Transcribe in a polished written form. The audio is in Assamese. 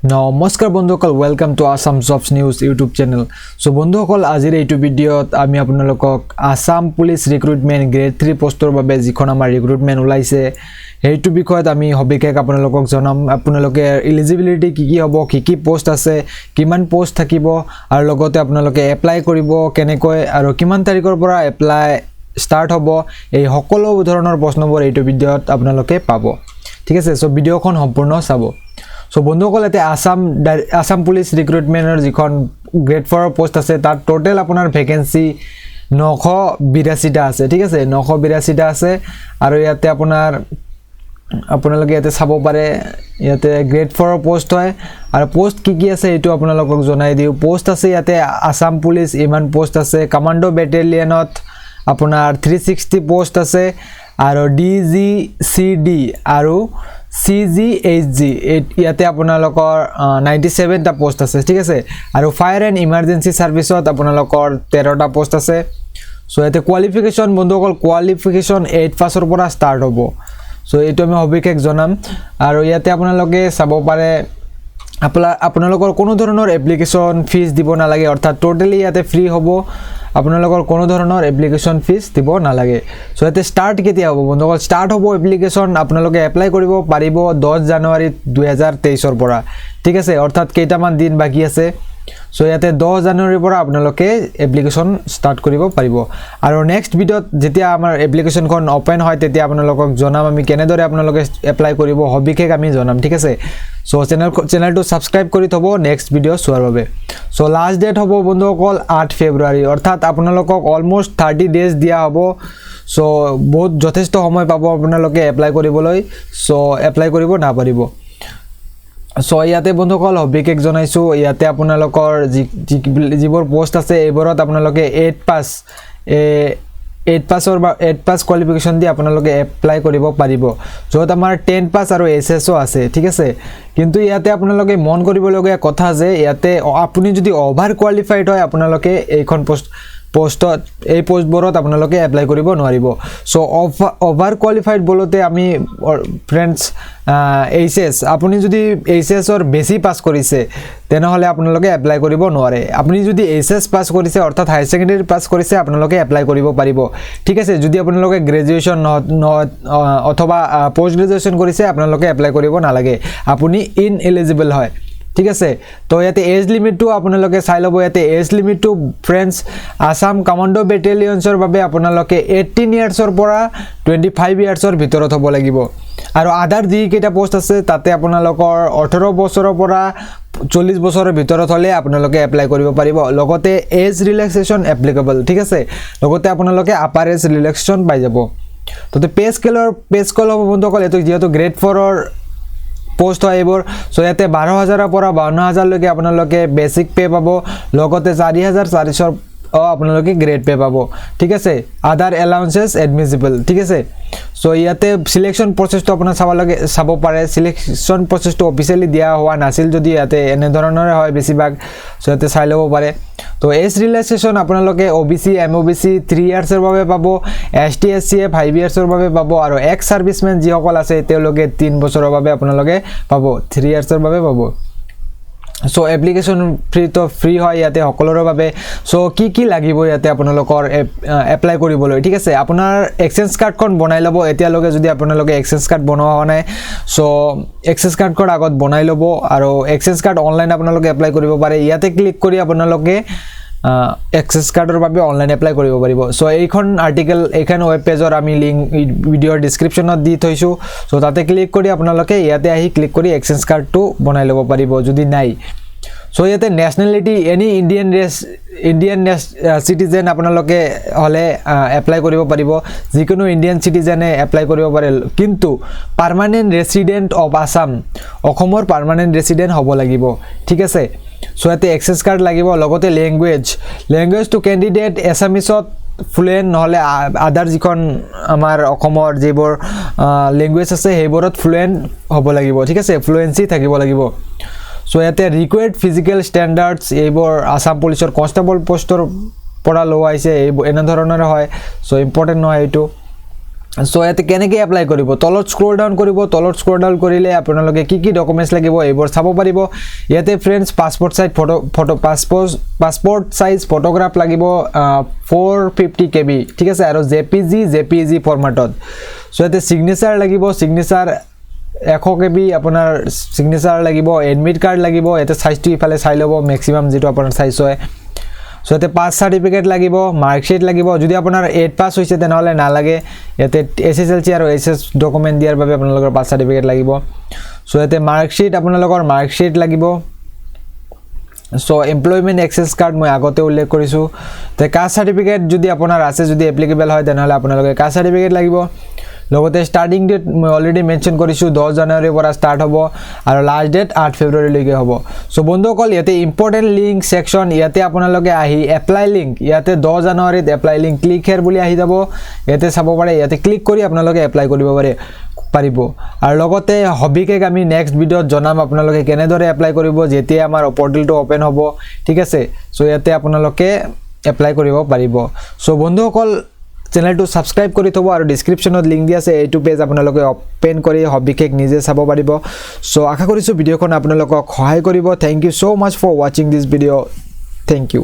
নমস্কাৰ বন্ধুসকল, welcome to Assam Jobs News YouTube channel. So বন্ধুসকল, আজিৰ এইটো ভিডিঅ'ত আমি আপোনালোকক আছাম পুলিচ ৰিক্ৰুটমেণ্ট গ্ৰেড 3 পষ্টৰ বাবে যিখন আমাৰ ৰিক্ৰুটমেণ্ট ওলাইছে, সেইটো বিষয়ত আমি সবিশেষ আপোনালোকক জনাম। আপোনালোকে ইলিজিবিলিটি কি কি হ'ব, কি কি পষ্ট আছে, কিমান পষ্ট থাকিব আৰু লগতে আপোনালোকে এপ্লাই কৰিব কেনেকৈ আৰু কিমান তাৰিখৰ পৰা এপ্লাই ষ্টাৰ্ট হ'ব, এই সকলো ধৰণৰ প্ৰশ্নবোৰ এইটো ভিডিঅ'ত আপোনালোকে পাব, ঠিক আছে? চ' ভিডিঅ'খন সম্পূৰ্ণ চাব। চ' বন্ধুসকল, এতিয়া আছাম পুলিচ ৰিক্ৰুটমেণ্টৰ যিখন গ্ৰেড 4ৰ পষ্ট আছে, তাত ট'টেল আপোনাৰ ভেকেঞ্চি 982টা আছে, ঠিক আছে? 982টা আছে। আৰু ইয়াতে আপোনাৰ আপোনালোকে ইয়াতে চাব পাৰে, ইয়াতে গ্ৰেড 4ৰ পষ্ট হয়। আৰু পষ্ট কি কি আছে, এইটো আপোনালোকক জনাই দিওঁ। পষ্ট আছে ইয়াতে আছাম পুলিচ ইমান পষ্ট আছে, কমাণ্ডো বেটেলিয়নত আপোনাৰ 360 পষ্ট আছে আৰু ডি জি চি ডি আৰু চি জি এইচ জি, ইয়াতে আপোনালোকৰ 97টা পষ্ট আছে, ঠিক আছে? আৰু ফায়াৰ এণ্ড ইমাৰ্জেঞ্চি ছাৰ্ভিচত আপোনালোকৰ 13টা পষ্ট আছে। চ' ইয়াতে কোৱালিফিকেশ্যন বন্ধুসকল, কোৱালিফিকেশ্যন 8 পাছৰ পৰা ষ্টাৰ্ট হ'ব। চ' এইটো আমি সবিশেষ জনাম। আৰু ইয়াতে আপোনালোকে চাব পাৰে, আপোনালোকৰ কোনো ধৰণৰ এপ্লিকেশ্যন ফিজ দিব নালাগে, অৰ্থাৎ ট'টেলি ইয়াতে ফ্ৰী হ'ব। আপোনালোকৰ কোনো ধৰণৰ এপ্লিকেশ্যন ফিজ দিব নালাগে। চ' ইয়াতে ষ্টাৰ্ট কেতিয়া হ'ব বন্ধুসকল? ষ্টাৰ্ট হ'ব এপ্লিকেশ্যন, আপোনালোকে এপ্লাই কৰিব পাৰিব 10 জানুৱাৰী 2023ৰ পৰা, ঠিক আছে? অৰ্থাৎ কেইটামান দিন বাকী আছে। চ' ইয়াতে 10 জানুৱাৰীৰ পৰা আপোনালোকে এপ্লিকেশ্যন ষ্টাৰ্ট কৰিব পাৰিব। আৰু নেক্সট ভিডিঅ'ত যেতিয়া আমাৰ এপ্লিকেশ্যনখন অ'পেন হয়, তেতিয়া আপোনালোকক জনাম আমি কেনেদৰে আপোনালোকে এপ্লাই কৰিব, সবিশেষ আমি জনাম, ঠিক আছে? চ' চেনেলটো ছাবস্ক্ৰাইব কৰি থ'ব নেক্সট ভিডিঅ' চোৱাৰ বাবে। চ' লাষ্ট ডেট হ'ব বন্ধুসকল 8 ফেব্ৰুৱাৰী, অৰ্থাৎ আপোনালোকক অলমষ্ট 30 ডেজ দিয়া হ'ব। চ' বহুত যথেষ্ট সময় পাব আপোনালোকে এপ্লাই কৰিবলৈ। চ' এপ্লাই কৰিব নাপাৰিব। চ' ইয়াতে বন্ধুসকল, সবিশেষ জনাইছোঁ। ইয়াতে আপোনালোকৰ যিবোৰ পষ্ট আছে, এইবোৰত আপোনালোকে 8 পাছৰ বা 8 পাছ কোৱালিফিকেশ্যন দি আপোনালোকে এপ্লাই কৰিব পাৰিব, য'ত আমাৰ 10 পাছ আৰু এইচ এছো আছে, ঠিক আছে? কিন্তু ইয়াতে আপোনালোকে মন কৰিবলগীয়া কথা যে ইয়াতে আপুনি যদি অভাৰ কোৱালিফাইড হয়, আপোনালোকে এইখন পষ্টত এই পষ্টবোৰত আপোনালোকে এপ্লাই কৰিব নোৱাৰিব। চ' অভাৰ কোৱালিফাইড বোলোতে আমি ফ্ৰেণ্ডছ, এইচ এছ, আপুনি যদি এইচ এছৰ বেছি পাছ কৰিছে, তেনেহ'লে আপোনালোকে এপ্লাই কৰিব নোৱাৰে। আপুনি যদি এইচ এছ পাছ কৰিছে, অৰ্থাৎ হায়াৰ ছেকেণ্ডেৰী পাছ কৰিছে, আপোনালোকে এপ্লাই কৰিব পাৰিব, ঠিক আছে? যদি আপোনালোকে গ্ৰেজুৱেশ্যন নহয় অথবা পষ্ট গ্ৰেজুৱেশ্যন কৰিছে, আপোনালোকে এপ্লাই কৰিব নালাগে, আপুনি ইনএলিজিবল হয়, ঠিক আছে? তো ইয়াতে এজ লিমিটটো আপোনালোকে চাই ল'ব। ইয়াতে এজ লিমিটটো ফ্ৰেণ্ডছ, আছাম কমাণ্ডো বেটেলিয়নছৰ বাবে আপোনালোকে 18 ইয়াৰ্ছৰ পৰা 25 ইয়াৰ্ছৰ ভিতৰত হ'ব লাগিব। আৰু আদাৰ যিকেইটা পষ্ট আছে, তাতে আপোনালোকৰ 18 বছৰৰ পৰা 40 বছৰৰ ভিতৰত হ'লে আপোনালোকে এপ্লাই কৰিব পাৰিব। লগতে এজ ৰিলেক্সেশ্যন এপ্লিকেবল, ঠিক আছে? লগতে আপোনালোকে আপাৰ এজ ৰিলেক্সেশ্যন পাই যাব। তাতে পে স্কেল হ'ব বন্ধুসকল, এইটো যিহেতু গ্ৰেড 4ৰ পষ্ট হয় এইবোৰ, চ' ইয়াতে 12 হাজাৰৰ পৰা 52 হাজাৰলৈকে আপোনালোকে বেচিক পে' পাব, লগতে 4400 আপোনালোকে গ্ৰেড পে' পাব, ঠিক আছে? আদাৰ এলাউন্সেছ এডমিজিবল, ঠিক আছে? চ' ইয়াতে চিলেকশ্যন প্ৰচেছটো আপোনাৰ চাব লাগে, চাব পাৰে। চিলেকশ্যন প্ৰচেছটো অফিচিয়েলি দিয়া হোৱা নাছিল যদি ইয়াতে এনেধৰণৰে হয় বেছিভাগ। চ' ইয়াতে চাই ল'ব পাৰে। তো এজ ৰিলেক্সেশ্যন আপোনালোকে অ' বি চি, এম অ' বি চি 3 ইয়াৰ্ছৰ বাবে পাব, এছ টি, এছ চিয়ে 5 ইয়াৰ্ছৰ বাবে পাব আৰু এক্স ছাৰ্ভিচমেন যিসকল আছে, তেওঁলোকে 3 বছৰৰ বাবে আপোনালোকে পাব, 3 ইয়াৰ্ছৰ বাবে পাব। চ' এপ্লিকেশ্যন ফ্ৰীটো ফ্ৰী হয় ইয়াতে সকলোৰে বাবে। চ' কি কি লাগিব ইয়াতে আপোনালোকৰ এপ্লাই কৰিবলৈ, ঠিক আছে? আপোনাৰ এক্সচেঞ্জ কাৰ্ডখন বনাই ল'ব। এতিয়ালৈকে যদি আপোনালোকে এক্সচেঞ্জ কাৰ্ড বনোৱা হোৱা নাই, চ' এক্সচেঞ্জ কাৰ্ডখন আগত বনাই ল'ব। আৰু এক্সচেঞ্জ কাৰ্ড অনলাইন আপোনালোকে এপ্লাই কৰিব পাৰে। ইয়াতে ক্লিক কৰি আপোনালোকে এক্সেছ কাৰ্ডৰ বাবে অনলাইন এপ্লাই কৰিব পাৰিব। চ' এইখন আৰ্টিকেল, এইখন ৱেব পেজৰ আমি লিংক ভিডিঅ'ৰ ডিছক্ৰিপশ্যনত দি থৈছোঁ। চ' তাতে ক্লিক কৰি আপোনালোকে ইয়াতে আহি ক্লিক কৰি এক্সচেঞ্জ কাৰ্ডটো বনাই ল'ব পাৰিব যদি নাই। চ' ইয়াতে nationality any Indian citizen আপোনালোকে হ'লে এপ্লাই কৰিব পাৰিব। যিকোনো ইণ্ডিয়ান চিটিজেনে এপ্লাই কৰিব পাৰে, কিন্তু পাৰ্মানেণ্ট ৰেচিডেণ্ট অফ আছাম, অসমৰ পাৰ্মানেণ্ট ৰেচিডেণ্ট হ'ব লাগিব, ঠিক আছে? চ' ইয়াতে এক্সেছ কাৰ্ড লাগিব। লগতে লেংগুৱেজটো কেণ্ডিডেট এছামিছত ফ্লুৱেণ্ট, নহ'লে আদাৰ যিখন আমাৰ অসমৰ যিবোৰ লেংগুৱেজ আছে, সেইবোৰত ফ্লুৱেণ্ট হ'ব লাগিব, ঠিক আছে? ফ্লুৱেঞ্চি থাকিব লাগিব। চ' ইয়াতে ৰিকুৱাৰ্ড ফিজিকেল ষ্টেণ্ডাৰ্ডছ, এইবোৰ আছাম পুলিচৰ কনষ্টেবল পষ্টৰ পৰা লোৱা হৈছে, এইবোৰ এনেধৰণৰে হয়। চ' ইম্পৰ্টেণ্ট নহয় এইটো। চ' ইয়াতে কেনেকৈ এপ্লাই কৰিব? তলত স্ক্ৰল ডাউন কৰিব। তলত স্ক্ৰল ডাউন কৰিলে আপোনালোকে কি কি ডকুমেণ্টছ লাগিব, এইবোৰ চাব পাৰিব। ইয়াতে friends, passport size photo passport size photograph লাগিব 450 KB, ঠিক আছে, আৰু জেপিজি, জেপিজি ফৰ্মেটত। চ' ইয়াতে ছিগনেচাৰ লাগিব, ছিগনেচাৰ 100 কেবি আপোনাৰ ছিগনেচাৰ লাগিব। এডমিট কাৰ্ড লাগিব। ইয়াতে চাইজটো ইফালে চাই ল'ব, মেক্সিমাম যিটো আপোনাৰ চাইজ হয়। চ' ইয়াতে পাছ চাৰ্টিফিকেট লাগিব, মাৰ্কশ্বিট লাগিব। যদি আপোনাৰ এইট পাছ হৈছে, তেনেহ'লে নালাগে। ইয়াতে এছএছএলচি আৰু এইচএছ ডকুমেণ্ট দিয়াৰ বাবে আপোনালোকৰ পাছ চাৰ্টিফিকেট লাগিব। চ' ইয়াতে মাৰ্কশ্বিট, আপোনালোকৰ মাৰ্কশ্বিট লাগিব। চ' এমপ্লয়মেণ্ট এক্সচেঞ্জ কাৰ্ড মই আগতে উল্লেখ কৰিছোঁ। তে কাষ্ট চাৰ্টিফিকেট যদি আপোনাৰ আছে, যদি এপ্লিকেবল হয়, তেনেহ'লে আপোনালোকে কাষ্ট চাৰ্টিফিকেট লাগিব। লগতে ষ্টাৰ্টিং ডেট মই অলৰেডি মেনশ্যন কৰিছোঁ, 10 জানুৱাৰীৰ পৰা ষ্টাৰ্ট হ'ব আৰু লাষ্ট ডেট 8 ফেব্ৰুৱাৰীলৈকে হ'ব। চ' বন্ধুসকল, ইয়াতে ইম্পৰ্টেণ্ট লিংক ছেকশ্যন, ইয়াতে আপোনালোকে আহি এপ্লাই লিংক, ইয়াতে 10 জানুৱাৰীত এপ্লাই লিংক ক্লিক হেয়াৰ বুলি আহি যাব। ইয়াতে চাব পাৰে, ইয়াতে ক্লিক কৰি আপোনালোকে এপ্লাই কৰিব পাৰিব। আৰু লগতে সবিশেষ আমি নেক্সট ভিডিঅ'ত জনাম আপোনালোকে কেনেদৰে এপ্লাই কৰিব, যেতিয়া আমাৰ পৰ্টেলটো অ'পেন হ'ব, ঠিক আছে। চ' ইয়াতে আপোনালোকে এপ্লাই কৰিব পাৰিব। চ' বন্ধুসকল, চেনেলটো ছাবস্ক্ৰাইব কৰি থ'ব আৰু ডিছক্ৰিপশ্যনত লিংক দি আছে, এইটো পেজ আপোনালোকে অ'পেন কৰি সবিশেষ নিজে চাব পাৰিব। চ' আশা কৰিছোঁ ভিডিঅ'খন আপোনালোকক সহায় কৰিব। Thank you so much for watching this video. Thank you.